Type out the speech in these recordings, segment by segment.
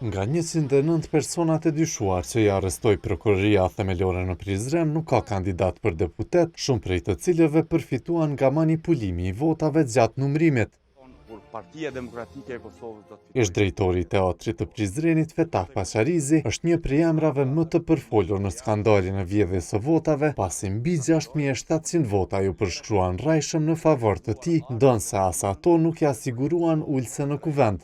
Nga 109 personat e dyshuar që i arrestoi Prokuroria Themelore në Prizren nuk ka kandidat për deputet, shumë prej të cilëve përfituan nga manipulimi i votave gjatë numërimit. Ish drejtori i Teatrit të Prizrenit, Fetah Paçarizi, është një prej emrave më të përfolur në skandalin e vjedhjes së votave, pasi mbi 6700 vota iu përshkruan rrejshëm në favor të tij, ndonëse as ato nuk ia siguruan ulëse në Kuvend.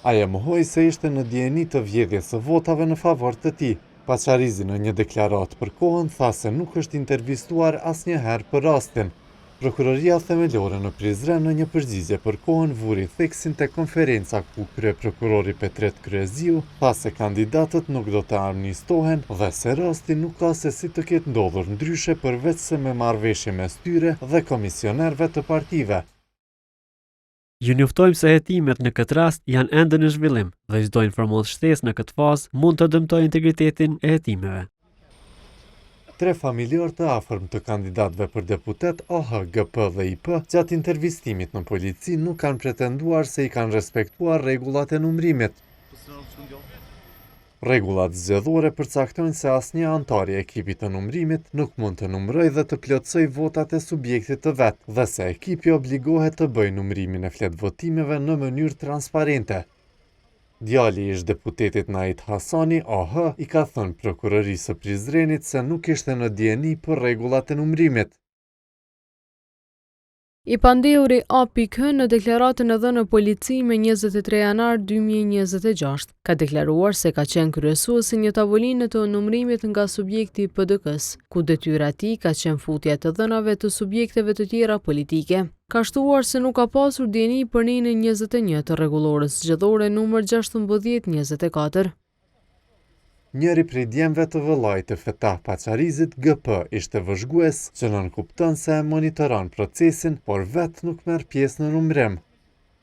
Ai e mohoi se ishte në dijeni të vjedhjes së votave në favor të tij. Paçarizi në një deklaratë për Kohën tha se nuk është intervistuar asnjëherë për rastin. Prokuroria Themelore në Prizren në një përgjigje për Kohën vuri theksin te konferenca ku kryeprokurori Petrit Kryeziu tha se kandidatët nuk do të amnistohen dhe se rasti nuk ka se si të ketë ndodhur ndryshe përveçse me marrëveshje mes tyre dhe komisionerëve të partive. Ju njoftojmë se hetimet në këtë rast janë ende në zhvillim dhe çdo informatë shtesë në këtë fazë mund të dëmtojë integritetin e hetimeve. Tre familjarë të afërm të kandidatëve për deputet AH, GP dhe IP gjatë intervistimit në polici nuk kanë pretenduar se i kanë respektuar rregullat e numërimit. Rregullat zgjedhore përcaktojnë se asnjë anëtar i ekipit të numërimit nuk mund të numërojë dhe të plotësojë votat e subjektit të vet dhe se ekipi obligohet të bëjë numërimin e fletëvotimeve në mënyrë transparente. Djali i ish-deputetit Nait Hasani, AH, i ka thënë Prokurorisë së Prizrenit se nuk ishte në dijeni për rregullat e numërimit. I pandehuri A.K. në deklaratën e dhënë në polici me 23 janar 2026, ka deklaruar se ka qenë kryesues i një tavoline të numërimit nga subjekti i PDK-së, ku detyra e tij ka qenë futja e të dhënave të subjekteve të tjera politike. Ka shtuar se nuk ka pasur dijeni për nenin 21 të Rregullores Zgjedhore numër 16 24. Njëri prej djemve të vëllait të Fetah Paçarizit, GP, ishte vëzhgues, që nënkupton se e monitoron procesin, por vetë nuk merr pjesë në numërim.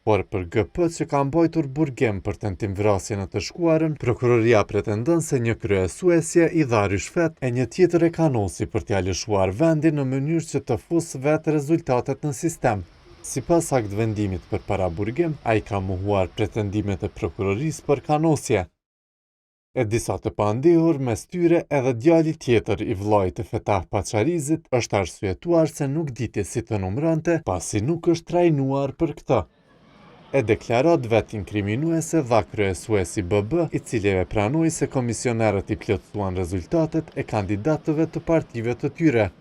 Por për GP që ka mbajtur burgim për tentim vrasje në të shkuarën, prokuroria pretendon se një kryesuesje i dha ryshfet e një tjetër e kanosi për t'ia lëshuar vendin në mënyrë që të fusë vetë rezultatet në sistem. Sipas aktvendimit për paraburgim, ai ka mohuar pretendimet e prokurorisë për kanosje. E disa të pandehur, mes tyre edhe djali tjetër i vëllait të Fetah Paçarizit, është arsyetuar se nuk diti si të numëronte, pasi nuk është trajnuar për këtë. E deklaratë vetë-inkriminuese dha kryesuesi BB, i cili e pranoi se komisionerët i plotësuan rezultatet e kandidatëve të partive të tyre.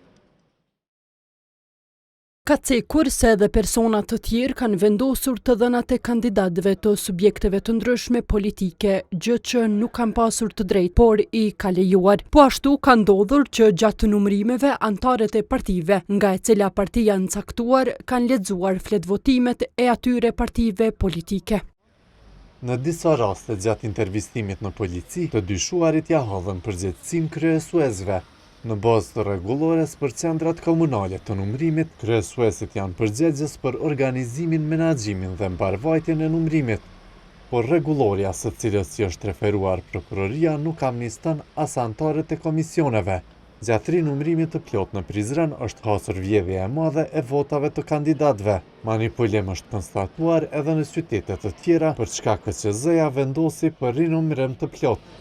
Ka cekur se edhe persona të tjerë kanë vendosur të dhënat e kandidatëve të subjekteve të ndryshme politike, gjë që nuk kanë pasur të drejtë, por i ka lejuar. Po ashtu ka ndodhur që gjatë numërimeve anëtarët e partive, nga e cila parti janë caktuar, kanë lexuar fletëvotimet e atyre partive politike. Në disa raste gjatë intervistimit në polici, të dyshuarit ia hodhën përgjegjësinë kryesuesve. Në bazë të rregullores për qendrat komunale të numërimit, kryesuesit janë përgjegjës për organizimin, menaxhimin dhe mbarëvajtjen e numërimit. Por rregullorja së cilës i është referuar prokuroria nuk amniston as anëtarët e komisioneve. Gjatë rinumërimit të plotë në Prizren është hasur vjedhje e madhe e votave të kandidatëve. Manipulim është konstatuar edhe në qytete të tjera, për çka KQZ-ja vendosi për rinumërim të plotë.